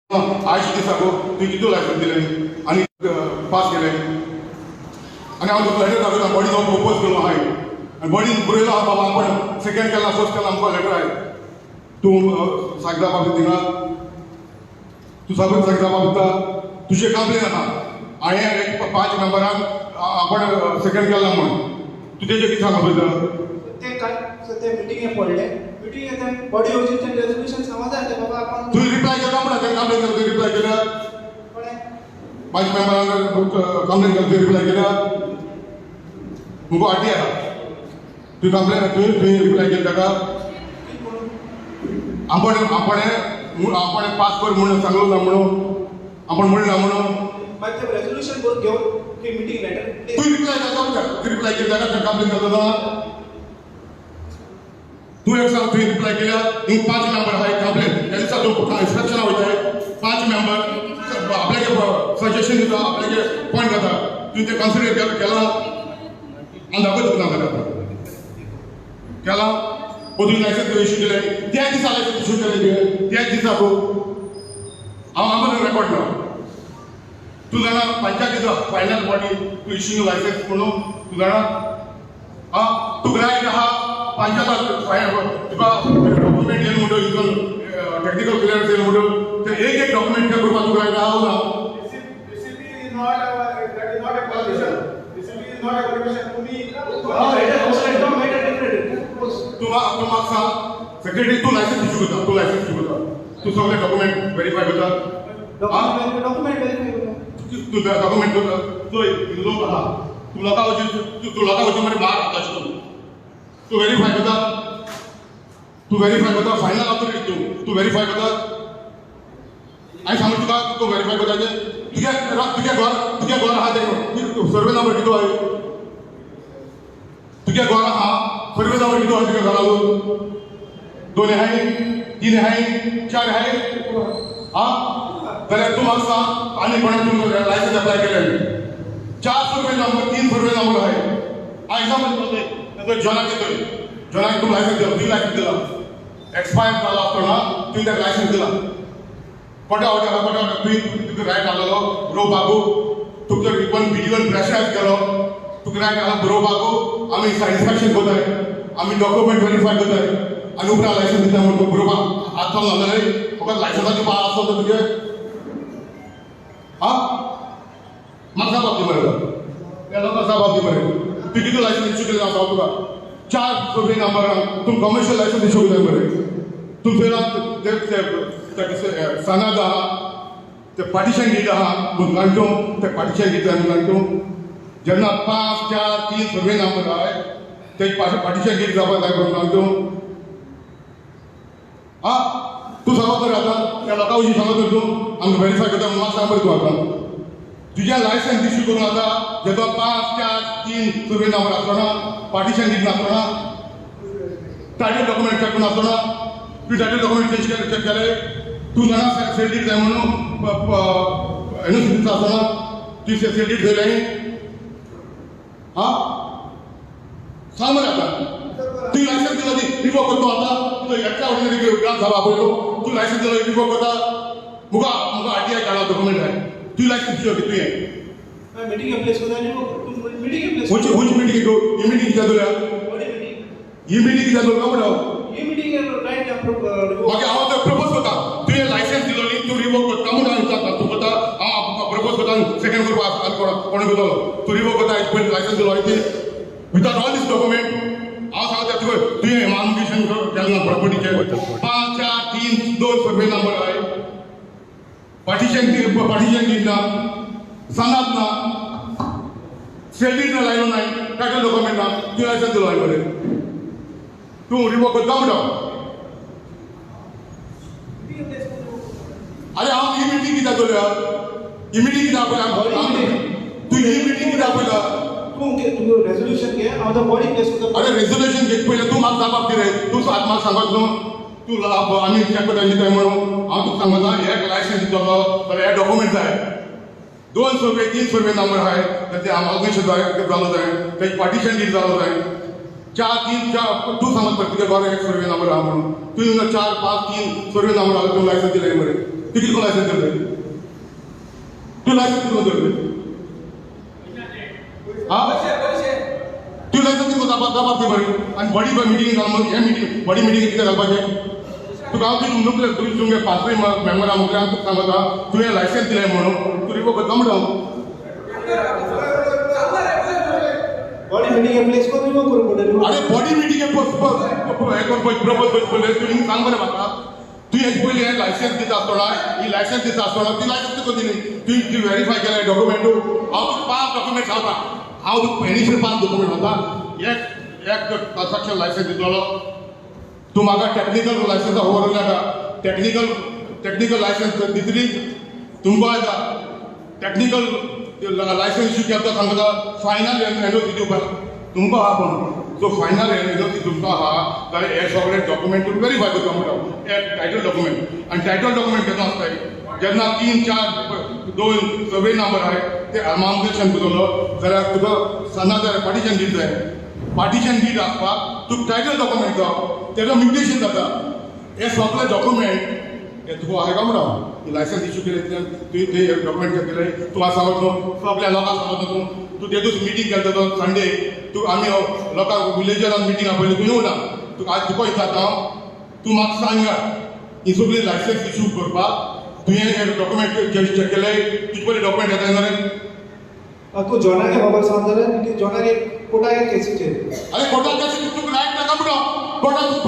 आयज दिसा गो तुवें कितू लायसन्स दिलें आनी पास केलें. आनी हांव तुका लेटर दाखयता, बॉडी जावन प्रपोज केलो हांवें आनी बॉडीन बरयलो आहा बाबा आपण सेकंड केला फर्स्ट केला आमकां लेटर आय. तूं सागता बाबा थिंगा, तूं सागत सागता बाबा तुजें कंप्लेन आहा हांवें एक 5 मेंबरांक आपण सेकंड केला म्हूण. तूं तेजें कितें सांगप पळयता? ते काय ते मिटिंगे पडले, मिटिंगे ते बॉडी वचून ते रेजोल्युशन सांगता ते बाबा आपण तुवें रिप्लाय केला म्हणा तें कंप्लेन केला, तुवें रिप्लाय केल्या 5 मेंबरांक कंप्लेन केला, तुवें रिप्लाय केल्या मुगो आरटी आहा. तुवें कंप्लेन तुवें रिप्लाय केली ताका आपण आपण आपण पास कर म्हणून सांगलो ना म्हणून आपण म्हणलें ना म्हणून मागीर ते रेजोल्युशन घेवन ती मिटींग लेटर तुवें रिप्लाय केला म्हणटा, तुवें रिप्लाय केली ताका कंप्लेन केलो ना. तूं एक सांग, तुवें रिप्लाय केल्या हिंग 5 मेंबर आहाय कंप्लेन त्या दिसा तूं इन्स्पेक्शना वयताय 5 मेंबर आपल्याचे सजेशन दिता, आपल्याचे पॉयंट जाता, तुवें तें कन्सिडर केलां आनी दाखयता तुका नाजाल्यार केलां. ओ तुवें लायसन्स इशू केलें त्या दिसा, लायसन्स इशू केलें तुवें त्याच दिसा गो. हांव आमकां रेकॉर्ड ना. तूं जाणा पंचायत दिसा फायनल बॉडी तूं इशू लायसन्स म्हणून तूं जाणा आं तुका रायट आहा पंचायत तुका डॉक्युमेंट येयलें म्हणटो इतलो टॅक्निकल क्लियरन्स येयलें म्हणटो ते एक एक डॉक्युमेंट चॅक करपाक तुका रायट आहा ना. तूं म्हाका सांग सेक्रेटरी, तूं लायसन्स इशू करता, तूं लायसन्स इशू करता, तूं सगळे डॉक्युमेंट वेरीफाय करता. डॉक्युमेंट वेरीफाय करता, तूं डॉक्युमेंट करता. चोय लोक आहा, तूं लोकां वचून तूं लोकां वचून मरे मार खाता तूं. तूं वेरीफाय करता, तूं वेरीफाय करता, फायनल ऑथॉरिटी तूं, तूं वेरीफाय करता. हांवें सांगू तुका तूं वेरीफाय करता तें तुगे तुगे घर, तुगे घर आहा तें सर्वे नंबर कितू आहा तुगे घर आहा, सर्वे नंबर कितू आहा तुगे घरा? 2 आहाय, 3 आहाय, 4 आहाय. आं जाल्यार तूं म्हाका सांग आनी कोणें तूं लायसन्स एप्लाय केलें 4 सर्वे नंबर 3 सर्वे नंबर आहाय. हांव एग्जाम्पल दिता जॉनाक दितोय, जॉनाक तूं लायसन्स दिला, तुवें लायसन्स दिला एक्सपायर जालो आसतना तुवें ताका लायसन्स दिला. कोट्या वाट्या कोट्या वाट्या तुवें तुका रायट आसलेलो बरोवपाकू, तुका इवन बीडीओन प्रेशरायज केलो, तुका रायट आसलो बरोवपाकू. आमी इन्स्पेक्शन करताय, आमी डॉक्युमेंट वेरीफाय करताय आनी उपरांत लायसन्स दिता म्हूण बरोवपाक आसलो ना जाल्यार फकत लायसन्साची पार आसलो तर तुगे आं म्हाका जाप दी मरे, त्या लोकांक जाप दी मरे. तुवें कितें लायसन्स इशू केलें हांव सांगता तुका 4 सर्वे नंबरान तूं कमर्शियल लायसन्स इशू करताय मरे. तूं थंय सनद आहा, ते पार्टिशन डीड आहा म्हूण जाणटो, ते पार्टिशन डीड जाय म्हूण जाणटो. जेन्ना 5 4 3 सर्वे नंबर आहाय ते पार्टिशन डीड जावपाक जाय म्हणून जाणटो. आं तूं सांगत तर आतां त्या लोकां वचून सांगत तर तूं आमकां वेरीफाय करता म्हणून म्हाका सांग बरें. तूं आतां तुजें लायसन्स इशू करून आतां जेजो 5 4 3 सर्वे नंबर आसतना, पार्टिशन डीड नासतना, टायटल डॉक्युमेंट चॅक करून आसतना, तुवें टायटल डॉक्युमेंट चेंज चॅक केले, तूं जाणा सेल डीड जाय म्हणून एनओसी दिता आसतना तुवें सेल डीड थंय आं सांग मरे. आतां तुवें लायसन्स दिलो ती रिवोक करता आतां तुजो एक्स्ट्रा ऑर्डिनरी ग्राम सभा आपयलो, तूं लायसन्स दिलो रिवोक करता. मुका मुका आरटीआय काडला डॉक्युमेंट आहाय, तुवें लायसन्स इशू केलें तुवें. मिटींग प्लेस करता मिटींग प्लेस खंयची खंयची मिटींग तूं ही मिटींग कित्याक दवरल्या? ही मिटींग कित्याक दवरल्या म्हणटा? ही मिटींग रायट. मागीर हांव आतां प्रपोज करता, तुवें लायसन्स दिलो न्ही, तूं रिवोक करता म्हूण हांव विचारता. तूं करता हांव प्रपोज करता सेकंड करपाक आनी कोण करतलो? तूं रिवोक करता पयलीं लायसन्स दिलो ती विदाउट ऑल दीस डॉक्युमेंट. हांव सांगता तुका तुवें एमाल्गमेशन केलें ना प्रॉपर्टीचें 5 4 3 2 सर्वे नंबर आहाय, पार्टिशन पार्टिशन डीड ना, सनद ना, सेल डीड ना, लायलो ना, टायटल डॉक्युमेंट ना, तुवें लायसन्स दिलो हांवें मरे. तूं रिवोक करता म्हणटा. अरे हांव ही मिटींग कित्याक दवरल्या? ही मिटींग कित्याक आपयला? तूं ही मिटींग कित्याक आपयला? तूं रेजोल्युशन घे, हांव तो बॉडी प्लेस करता. अरे रेजोल्युशन घेत पयलें तूं म्हाका जाप दी रे. तूं म्हाका सांगत न्हू तूं आमी चॅक करता दिताय म्हणून हांव तुका सांगता एक लायसन्स दितलो जाल्यार हे डॉक्युमेंट जाय, 2 सर्वे 3 सर्वे नंबर आहाय तर ते अमाल्गमेशन जाय जालो जाय, तेजी पार्टिशन डीड जालो जाय. 4 3 4 तूं सांगत पळय तुगे घर एक सर्वे नंबर आहा म्हणून, तुवें 4 5 3 सर्वे नंबर आहा तूं लायसन्स दिलें मरे. तूं कितें लायसन्स दिले? तूं लायसन्स कितें दिले? हा, तूं लायसन्स कितें जापा दी बरें. आनी बॉडी मिटींग घाल, हे मिटींग, बॉडी मिटींग कितें घालपाचें तुका? हांव तुजें मुखले, तुमी तुमगे पांचूय मेंबरां मुखले हांव तुका सांगता, तुवें लायसन्स दिलें म्हणून तूं रिवोक करता म्हणटा हांव. बॉडी मिटींग प्लेस करून रिमूव करूंक पडटलें. अरे, बॉडी मिटींग हे करपाक प्रपोज करचे पडले. तुवें सांग बरें म्हाका, तूं हेजे पयलीं हें लायसन्स दिता आसतना, ही लायसन्स दिता आसतना ती लायसन्स तुका दिली, तुवें ती वेरीफाय केलें डॉक्युमेंट? हांव तुका पांच डॉक्युमेंट सांगता. हांव तुका एडिशनल पांच डॉक्युमेंट सांगता. एक एक कन्स्ट्रक्शन लायसन्स दितलो तूं म्हाका. टॅक्निकल लायसन्स खबर नाका. टॅक्निकल लायसन्स दितली तुमकां? आयता, टॅक्निकल लायसन्स इश्यू केता सांगता, फायनल एनओसी दिवपाक तुमकां आहा. कोण सो फायनल एनओसी तुमकां आहा जाल्यार हे सगळे डॉक्युमेंट तुमी वेरीफाय करता म्हणटा. एक टायटल डॉक्युमेंट, आनी टायटल डॉक्युमेंट केन्ना आसताय? जेन्ना तीन चार दोन सर्वे नंबर आहाय ते अमालगमेशन करतलो जाल्यार तुका सना जाल्यार पार्टिशन did जाय. पार्टिशन did आसपाक तुका टायटल डॉक्युमेंट जावो, तेजो म्युटेशन जाता. हे सगळे डॉक्युमेंट हे तुका आहा काय म्हणटा? लायसन्स इश्यू केले, तुवें ते डॉक्युमेंट केले. तूं आसा सांगत न्हू, सगळ्या लोकांक सांगत तूं. तूं ते दीस मिटींग केलो तो संडे, तूं आमी लोकांक विलेजरान मिटींग आपयली, तूं येवना. तुका आज तुका विचारता हांव, तूं म्हाका सांगा, ही सगळी लायसन्स इश्यू करपाक तुवें हे डॉक्युमेंट चॅक केले? तुजे पयलीं डॉक्युमेंट येता जाल्यार तूं जॉनाक खबर सांग जाल्यार जॉनाक एक कोर्टाक केसीचेर. अरे, कोर्टात तुका रायट नाका म्हणटा कोर्टात.